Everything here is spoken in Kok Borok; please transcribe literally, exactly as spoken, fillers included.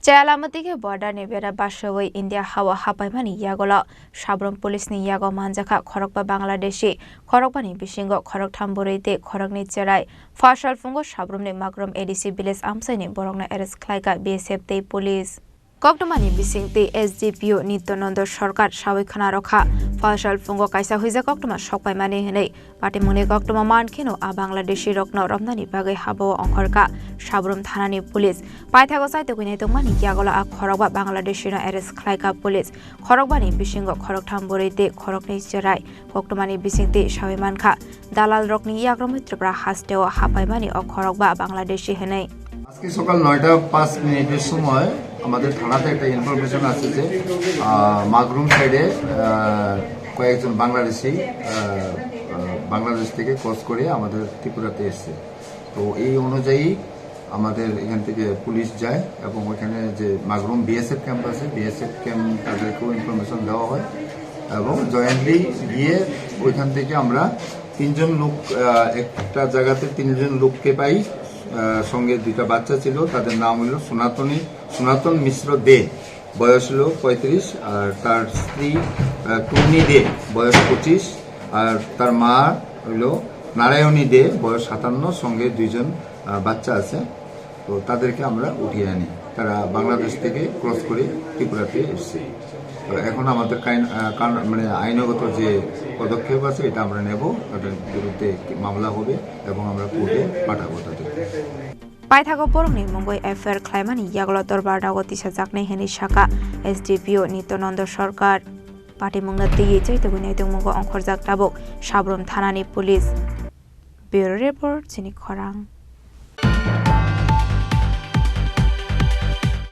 Tei alamatike border ni bera basawi India hao hapaimani yagulo Sabrum police ni yago manjakha khorokba Bangladeshi, khorokbani bisingo khoroktham bwrwi tei khoroknwi cherai. Phasal phungo Sabrumni Magrum A D C village amchaini borokno arrest khlaikha B S F tei police. Koktwmani bisingtwi S D P O Nityananda Sarkar sawi khna rwkha, phasal phungo kaisa huijak koktwma sokpaimani hwnwi. Patimungni koktwma mankheno a Bangladeshi rokno romnani bagwi habao ongkhorkha Sabrum thanani police. Paithago chaitugwi naitokmani yagulo a khorokba Bangladeshi no arrest khlaikha police. Khorokbani bisingo khoroktham bwrwi tei khoroknwi cherai. Koktwmani bisingtwi sawi mankha, dalal rokni yagrumwi Tripura hasteo hapaimani o khorokba Bangladeshi hwnwi. আজকে সকাল নয়টা পাঁচ মিনিটের সময় আমাদের থানাতে একটা ইনফরমেশন আসে যে, আহ, মাগরুম সাইডে, আহ, কয়েকজন বাংলাদেশি, আহ, আহ, বাংলাদেশ থেকে ক্রস করে আমাদের ত্রিপুরাতে এসছে। তো এই অনুযায়ী আমাদের এখান থেকে পুলিশ যায় এবং ওইখানে যে মাগরুম বিএসএফ ক্যাম্প আছে, বিএসএফ ক্যাম্প তাদেরকেও ইনফরমেশন দেওয়া হয় এবং জয়েন্টলি গিয়ে ওইখান থেকে আমরা তিনজন লোক, আহ, একটা জায়গাতে তিনজন লোককে পাই। আহ, সঙ্গে দুইটা বাচ্চা ছিল, তাদের নাম হলো সনাতনী, সনাতন মিশ্র দে, বয়স হলো পঁয়ত্রিশ, আর তার স্ত্রী, আহ, টুন্নি দে, বয়স পঁচিশ, আর তার মা হলো নারায়ণী দে, বয়স সাতান্ন, সঙ্গে দুইজন, আহ, বাচ্চা আছে। তো তাদেরকে আমরা উঠিয়ে আনি, তারা বাংলাদেশ থেকে ক্রস করে ত্রিপুরাতে এসছে। তো এখন আমাদের কাইন-, আহ, কান-, মানে আইনগত যে পদক্ষেপ আছে এটা আমরা নেব, তাদের বিরুদ্ধে একটি মামলা হবে এবং আমরা কোর্টে পাঠাবো তাদেরকে। Paithago borokni mungwi F I R khlaimani yagulo dorbar nogo tisajaknai hwnwi sakha S D P O Nityananda Sarkar. Patimungno twiwi chaitugwi naitokmungo ongkhorjak tabuk Sabrum thanani police. Bureau Report, Chini Khorang.